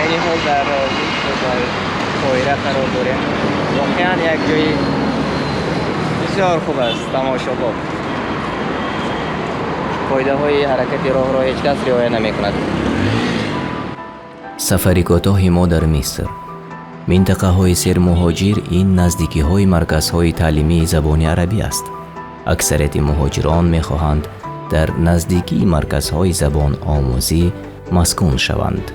Айни ҳол дар Миср, дар Қоҳира қарор дорем. Воқеан як ҷои бисёр хуб аст, тамошобоб. Қоидаҳои ҳаракати роҳро ҳеҷ кас риоя намекунад. Сафари кӯтоҳи мо дар Миср. Минтақаҳои сермуҳоҷир ин наздикиҳои марказҳои таълимии забони арабӣ аст. Аксарияти муҳоҷирон мехоҳанд дар наздикии марказҳои забономӯзӣ маскун шаванд.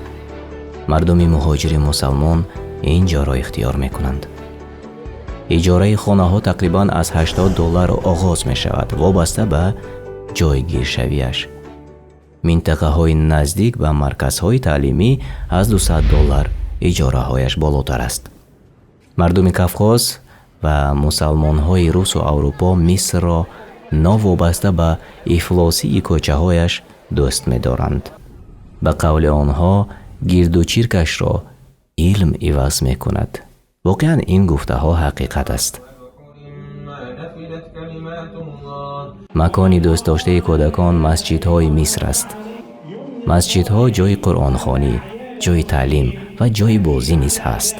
Мардуми муҳоҷири мусалмон ин ҷоро ихтиёр мекунанд. Иҷораи хонаҳо тақрибан аз 80 доллар оғоз мешавад, вобаста ба ҷойгиршавиаш. Минтақаҳои наздик ба марказҳои таълимӣ аз 200 доллар иҷораҳояш болотар аст. Мардуми Кавқоз ва мусалмонҳои русу Аврупо Мисрро новобаста ба ифлосии кӯчаҳояш дӯст медоранд. Ба қавли онҳо, гирду чиркашро илм иваз мекунад. Воқеан ин гуфтаҳо ҳақиқат аст. Макони дӯстдоштаи кӯдакон масҷидҳои Миср аст. Масҷидҳо ҷои қуръонхонӣ, ҷои таълим ва ҷои бозӣ низ ҳаст.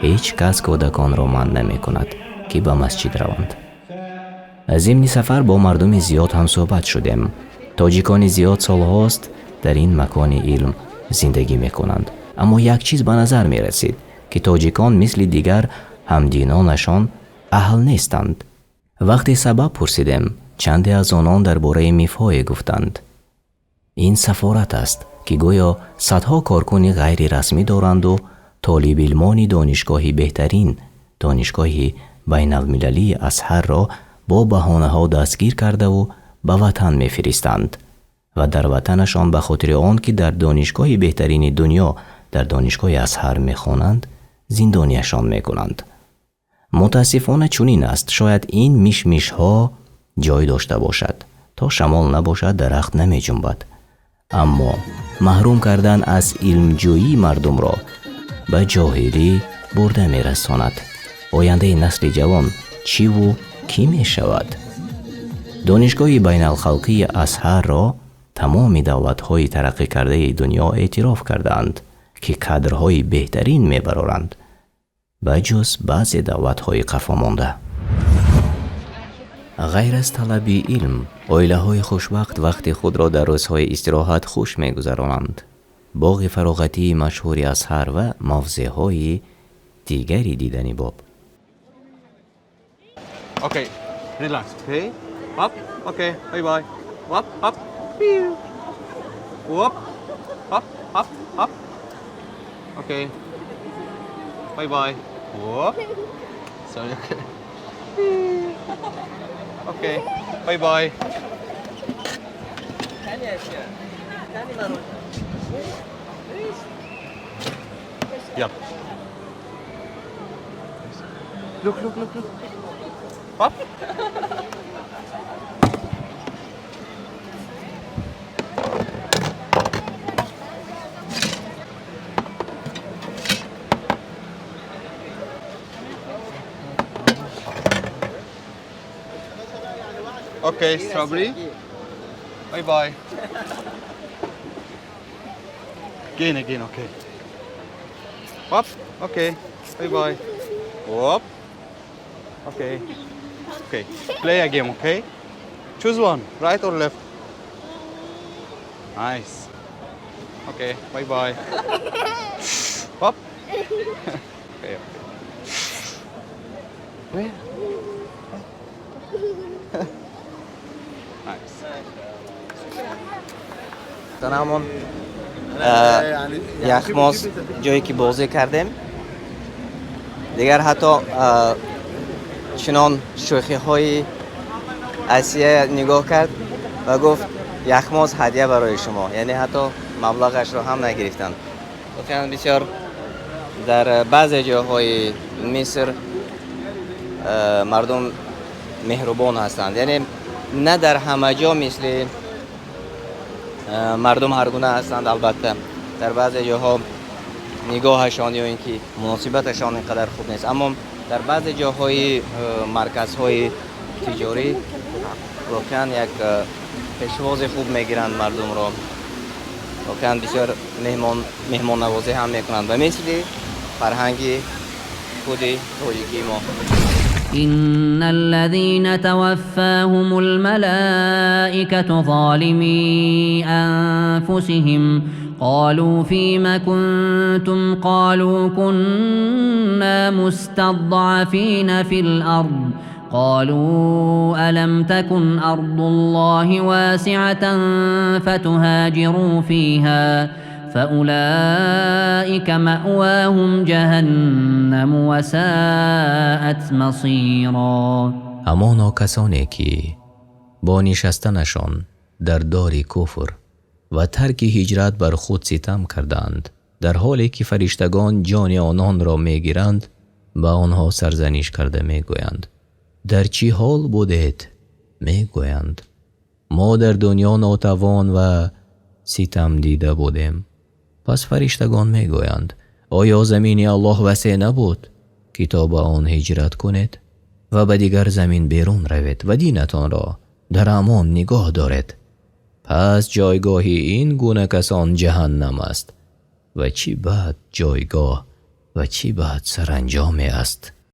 Ҳеҷ кас кӯдаконро манъ намекунад, ки ба масҷид раванд. Зимни сафар бо мардуми зиёд ҳамсӯҳбат шудем. Тоҷикони зиёд солҳост дар ин макони илм зиндагӣ мекунанд. Аммо як чиз ба назар мерасид, ки тоҷикон мисли дигар ҳамдинонашон аҳл нестанд. Вақте сабаб пурсидем, чанде аз онон дар бораи мифҳое гуфтанд. Ин сафорат аст, ки гӯё садҳо коркуни ғайрирасмӣ доранду толибилмони донишгоҳи беҳтарин, донишгоҳи байналмилалии Азҳарро бо баҳонаҳо дастгир кардаву ба ватан мефиристанд ва дар ватанашон ба хотири он ки дар донишгоҳи беҳтарини дунё, дар донишгоҳи Азҳар мехонанд, зиндонияшон мекунанд. Мутаассифона чунин аст. Шояд ин мишмишҳо ҷой дошта бошад. То шамол набошад, дарахт намеҷунбад. Аммо маҳрум кардан аз илмҷӯии мардумро ба ҷоҳилӣ бурда мерасонад. Ояндаи насли ҷавон чиву кӣ мешавад? Донишгоҳи байналхалқии Азҳарро тамоми давлатҳои тараққикардаи дунё эътироф кардаанд, ки кадрҳои беҳтарин мебароранд, ба ҷуз баъзе давлатҳои қафомонда. Ғайр аз талаби илм, оилаҳои хушбахт вақти худро дар рӯзҳои истироҳат хуш мегузаронанд. Боғи фароғатии машҳури Азҳар ва мавзеъҳои дигари дидани боб. Okay, relax, okay? Up, okay, bye bye. Up, up, pew. Up, up, up, up. Okay. Bye bye. Whoop. Sorry, okay. Okay, bye bye. Yeah. Look, look, look, look. Up. Okay, strawberry. Bye bye. Again, again, okay. Up, okay. Bye bye. Up. Okay. Okay. Play a game, okay? Choose one, right or left. Nice. Okay, bye bye. Up. Okay, okay. Where? Nice. Ҳамон яхмоз ҷое ки бозӣ кардем, дигар ҳатто чунон шӯхиҳои Асия нигоҳ кард ва гуфт: яхмоз ҳадя барои шумо. Яъне ҳатто маблағашро ҳам нагирифтанд. Воқеан бисёр дар баъзе ҷойҳои Миср мардум меҳрубон ҳастанд. Яъне на дар ҳама ҷо мисли мардум ҳар гуна ҳастанд. Албатта, дар баъзе ҷоҳо нигоҳашон ё ин ки муносибаташон ин қадар хуб нест, аммо дар баъзе ҷоҳои марказҳои тиҷорӣ воқеан як пешвози хуб мегиранд мардумро. Воқеан бисёр меҳмон меҳмоннавозӣ ҳам мекунанд ба мисли фарҳанги худи тоҷикии мо. إن الذين توفاهم الملائكة ظالمي أنفسهم قالوا فيم كنتم؟ قالوا كنا مستضعفين في الأرض. قالوا ألم تكن أرض الله واسعة فتهاجروا فيها؟ فأولئك مأواهم جهنم وساءت مصيرا. Ҳамоно касоне, ки бо нишастанашон дар дори куфр ва тарки ҳиҷрат бар худ ситам кардаанд, дар ҳоле ки фариштагон ҷони ононро мегиранд, ба онҳо сарзаниш карда мегӯянд: «Дар чӣ ҳол будед?» Мегӯянд: «Мо дар дунё нотавон ва ситамдида будем». Пас фариштагон мегӯянд: «Оё замини Аллоҳ васеъ набуд, ки то ба он ҳиҷрат кунед ва ба дигар замин берун равед ва динатонро дар амон нигоҳ доред?» Пас ҷойгоҳи ин гуна касон ҷаҳаннам аст ва чӣ бад ҷойгоҳ ва чӣ бад саранҷоме аст.